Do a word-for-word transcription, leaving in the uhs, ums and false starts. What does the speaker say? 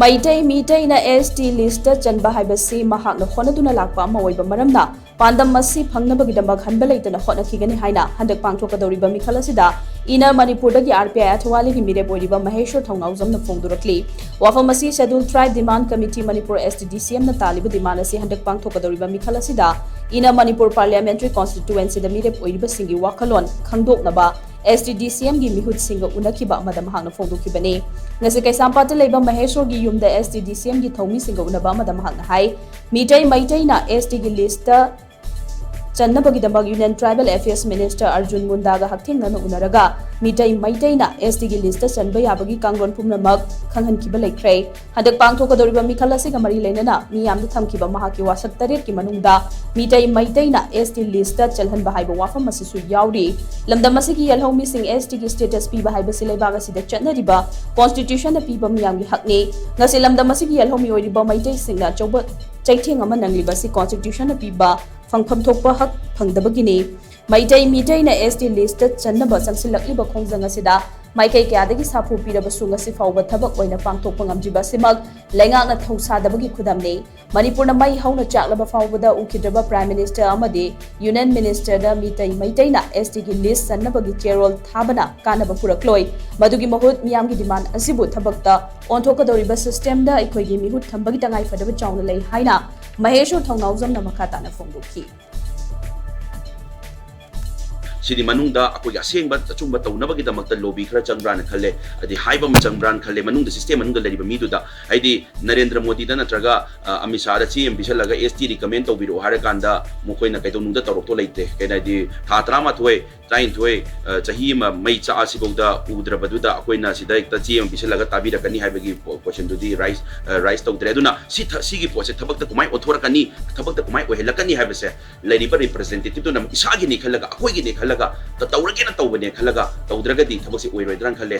Meitei ꯃꯤꯇꯩꯅ S T list ꯆꯟꯕ ꯍꯥꯏꯕꯁꯤ ꯃꯍꯥꯛꯅ ꯍꯣꯠꯅꯗꯨꯅ ꯂꯥꯛꯄ ꯑꯃ ꯑꯣꯏꯕ ꯃꯔꯝꯅ, ꯄꯥꯟꯗꯝ ꯑꯁꯤ ꯐꯪꯅꯕꯒꯤꯗꯃꯛ ꯍꯟꯕ ꯂꯩꯇꯅ ꯍꯣꯠꯅꯈꯤꯒꯅꯤ ꯍꯥꯏꯅ ꯍꯟꯗꯛ ꯄꯥꯡꯊꯣꯛꯀꯗꯧꯔꯤꯕ ꯃꯤꯈꯜ ꯑꯁꯤꯗ ꯏꯟꯅꯔ ꯃꯅꯤꯄꯨꯔꯗꯒꯤ R P I ꯑꯊꯋꯥꯂꯤꯒꯤ ꯃꯤꯔꯦꯞ ꯑꯣꯏꯔꯤꯕ ꯃꯍꯦꯁ꯭ꯋꯔ ꯊꯧꯅꯥꯎꯖꯝꯅ ꯐꯣꯡꯗꯣꯔꯛꯂꯤ꯫ ꯋꯥꯐꯝ ꯑꯁꯤ Scheduled Tribe Demand Committee Manipur S T D C M ꯅ ꯇꯥꯜꯂꯤꯕ demand ꯑꯁꯤ ꯍꯟꯗꯛ ꯄꯥꯡꯊꯣꯛꯀꯗꯧꯔꯤꯕ ꯃꯤꯈꯜ ꯑꯁꯤꯗ ꯏꯟꯅꯔ ꯃꯅꯤꯄꯨꯔ Parliamentary Constituency ꯗ ꯃꯤꯔꯦꯞ ꯑꯣꯏꯔꯤꯕꯁꯤꯡꯒꯤ ꯋꯥꯈꯜꯂꯣꯟ ꯈꯪꯗꯣꯛꯅꯕ S T D C M ꯒꯤ ꯃꯤꯍꯨꯠꯁꯤꯡꯒ ꯎꯅꯈꯤꯕ ꯑꯃꯗ ꯃꯍꯥꯛꯅ ꯐꯣꯡꯗꯣꯛꯈꯤꯕꯅꯤ꯫ ꯉꯁꯤ ꯀꯩꯁꯥꯝꯄꯥꯠꯇ ꯂꯩꯕ ꯃꯍꯦꯁ꯭ꯋꯔꯒꯤ ꯌꯨꯝꯗ S T D C M ꯒꯤ ꯊꯧꯃꯤꯁꯤꯡꯒ ꯎꯅꯕ ꯑꯃꯗ ꯃꯍꯥꯛꯅ ꯍꯥꯏ, ꯃꯤꯇꯩ ꯃꯩꯇꯩꯅ S T ꯒꯤ list ꯆꯟꯅꯕꯒꯤꯗꯃꯛ Union Tribal Affairs Minister Arjun ꯃꯨꯟꯗꯥꯒ ꯍꯛꯊꯦꯡꯅꯅ ꯎꯅꯔꯒ ꯃꯤꯇꯩ ꯃꯩꯇꯩꯅ S T ꯒꯤ list ꯆꯟꯕ ꯌꯥꯕꯒꯤ ꯀꯥꯡꯂꯣꯟ ꯄꯨꯝꯅꯃꯛ ꯈꯪꯍꯟꯈꯤꯕ ꯂꯩꯈ꯭ꯔꯦ꯫ ꯍꯟꯗꯛ ꯄꯥꯡꯊꯣꯛꯀꯗꯧꯔꯤꯕ ꯃꯤꯈꯜ ꯑꯁꯤꯒ ꯃꯔꯤ ꯂꯩꯅꯅ ꯃꯤꯌꯥꯝꯗ ꯊꯝꯈꯤꯕ ꯃꯍꯥꯛꯀꯤ ꯋꯥꯁꯛ ꯇꯔꯦꯠꯀꯤ ꯃꯅꯨꯡꯗ ꯃꯤꯇꯩ ꯃꯩꯇꯩꯅ S T list ꯆꯜꯍꯟꯕ ꯍꯥꯏꯕ ꯋꯥꯐꯝ ꯑꯁꯤꯁꯨ ꯌꯥꯎꯔꯤ꯫ ꯂꯝꯗꯝ ꯑꯁꯤꯒꯤ ꯌꯦꯜꯍꯧꯃꯤꯁꯤꯡ S T ꯒꯤ status ꯄꯤꯕ ꯍꯥꯏꯕꯁꯤ ꯂꯩꯕꯥꯛ ꯑꯁꯤꯗ ꯆꯠꯅꯔꯤꯕ Constitution ꯅ ꯄꯤꯕ ꯃꯤꯌꯥꯝꯒꯤ ꯍꯛꯅꯤ꯫ ꯉꯁꯤ ꯂꯝꯗꯝ ꯑꯁꯤꯒꯤ ꯌꯦꯜꯍꯧꯃꯤ ꯑꯣꯏꯔꯤꯕ ꯃꯩꯇꯩꯁꯤꯡꯅ ꯑꯆꯧꯕ ꯆꯩꯊꯦꯡ ꯑꯃ ꯅꯪꯂꯤꯕ ꯑꯁꯤ Constitution ꯅ ꯄꯤꯕ ꯐꯪꯐꯝ ꯊꯣꯛꯄ ꯍꯛ ꯐꯪꯗꯕꯒꯤꯅꯤ꯫ ꯃꯩꯇꯩ ꯃꯤꯇꯩꯅ S T list ꯆꯟꯅꯕ ꯆꯪꯁꯤꯜꯂꯛꯂꯤꯕ ꯈꯣꯡꯖꯪ ꯑꯁꯤꯗ ꯃꯥꯏꯀꯩ ꯀꯌꯥꯗꯒꯤ ꯁꯥꯐꯨ ꯄꯤꯔꯕꯁꯨ ꯉꯁꯤ ꯐꯥꯎꯕ ꯊꯕꯛ ꯑꯣꯏꯅ ꯄꯥꯡꯊꯣꯛꯄ ꯉꯝꯗ꯭ꯔꯤꯕ ꯑꯁꯤꯃꯛ ꯂꯩꯉꯥꯛꯅ ꯊꯧꯁꯥꯗꯕꯒꯤ ꯈꯨꯗꯝꯅꯤ꯫ ꯃꯅꯤꯄꯨꯔꯅ ꯃꯩ ꯍꯧꯅ ꯆꯥꯛꯂꯕ ꯐꯥꯎꯕꯗ ꯎꯈꯤꯗ꯭ꯔꯕ Prime Minister ꯑꯃꯗꯤ Union Minister ꯗ ꯃꯤꯇꯩ ꯃꯩꯇꯩꯅ S T ꯒꯤ list ꯆꯟꯅꯕꯒꯤ ꯆꯦꯔꯣꯜ ꯊꯥꯕꯅ ꯀꯥꯟꯅꯕ ꯄꯨꯔꯛꯂꯣꯏ꯫ ꯃꯗꯨꯒꯤ ꯃꯍꯨꯠ ꯃꯤꯌꯥꯝꯒꯤ demand ꯑꯁꯤꯕꯨ ꯊꯕꯛꯇ ꯑꯣꯟꯊꯣꯛꯀꯗꯧꯔꯤꯕ system ꯗ ꯑꯩꯈꯣꯏꯒꯤ ꯃꯤꯍꯨꯠ ꯊꯝꯕꯒꯤ ꯇꯉꯥꯏꯐꯗꯕ ꯆꯥꯎꯅ ꯂꯩ ꯍꯥꯏꯅ ꯃꯍꯦꯁ꯭ꯋꯔ ꯊꯧꯅꯥꯎꯖꯝꯅ ꯃꯈꯥ ꯇꯥꯅ ꯐꯣꯡꯗꯣꯛꯈꯤ꯫ ꯁꯤꯗꯤ ꯃꯅꯨꯡꯗ ꯑꯩꯈꯣꯏꯒꯤ ꯑꯁꯦꯡꯕ ꯑꯆꯨꯝꯕ ꯇꯧꯅꯕꯒꯤꯗꯃꯛꯇ lobby ꯈꯔ ꯆꯪꯕ꯭ꯔꯥꯅ ꯈꯜꯂꯦ, ꯍꯥꯏꯗꯤ ꯍꯥꯏꯕ ꯑꯃ ꯆꯪꯕ꯭ꯔꯥꯅ ꯈꯜꯂꯦ꯫ ꯃꯅꯨꯡꯗ system ꯃꯅꯨꯡꯗ ꯂꯩꯔꯤꯕ ꯃꯤꯗꯨꯗ, ꯍꯥꯏꯗꯤ ꯅꯔꯦꯟꯗ꯭ꯔ ꯃꯣꯗꯤꯗ ꯅꯠꯇ꯭ꯔꯒ, ꯑ, ꯑꯃꯤꯠ ꯁꯥꯍꯗ ꯆꯦ ꯑꯃ ꯄꯤꯁꯜꯂꯒ S T recommend ꯇꯧꯕꯤꯔꯛꯑꯣ ꯍꯥꯏꯔꯀꯥꯟꯗ ꯃꯈꯣꯏꯅ ꯀꯩꯗꯧꯅꯨꯡꯗ ꯇꯧꯔꯛꯇꯣ ꯂꯩꯇꯦ꯫ ꯀꯩꯅꯣ ꯍꯥꯏꯗꯤ ꯊꯥ ꯇꯔꯥꯃꯥꯊꯣꯏ, ꯇꯔꯥꯅꯤꯊꯣꯏ, ꯑ, ꯆꯍꯤ ꯑꯃ ꯃꯩ ꯆꯥꯛꯑꯁꯤꯐꯥꯎꯗ ꯎꯗ꯭ꯔꯕꯗꯨꯗ ꯑꯩꯈꯣꯏꯅ ꯁꯤꯗ ꯍꯦꯛꯇ ꯆꯦ ꯑꯃ ꯄꯤꯁꯜꯂꯒ ꯇꯥꯕꯤꯔꯛꯀꯅꯤ ꯍꯥꯏꯕꯒꯤ ꯄꯣ-, question ꯗꯨꯗꯤ raise, ꯑ, raise ꯇꯧꯗ꯭ꯔꯦ꯫ ꯑꯗꯨꯅ ꯁꯤ ꯊ-, ꯁꯤꯒꯤ ꯄꯣꯠꯁꯦ ꯊꯕꯛꯇ ꯀꯃꯥꯏꯅ ꯑꯣꯟꯊꯣꯔꯛꯀꯅꯤ, ꯊꯕꯛꯇ ꯀꯃꯥꯏꯅ ꯑꯣꯏꯍꯜꯂꯛꯀꯅꯤ ꯍꯥꯏꯕꯁꯦ ꯂꯩꯔꯤꯕ representative ꯗꯨꯅ ꯏꯁꯥꯒꯤꯅꯤ ꯈꯜꯂꯒ, ꯑꯩꯈꯣꯏꯒꯤꯅꯤ ꯈꯜꯂꯒ, ꯇ-, ꯇꯧꯔꯒꯦꯅ ꯇꯧꯕꯅꯦ ꯈꯜꯂꯒ ꯇꯧꯗ꯭ꯔꯒꯗꯤ ꯊꯕꯛꯁꯦ ꯑꯣꯏꯔꯣꯏꯗ꯭ꯔꯥꯅ ꯈꯜꯂꯦ꯫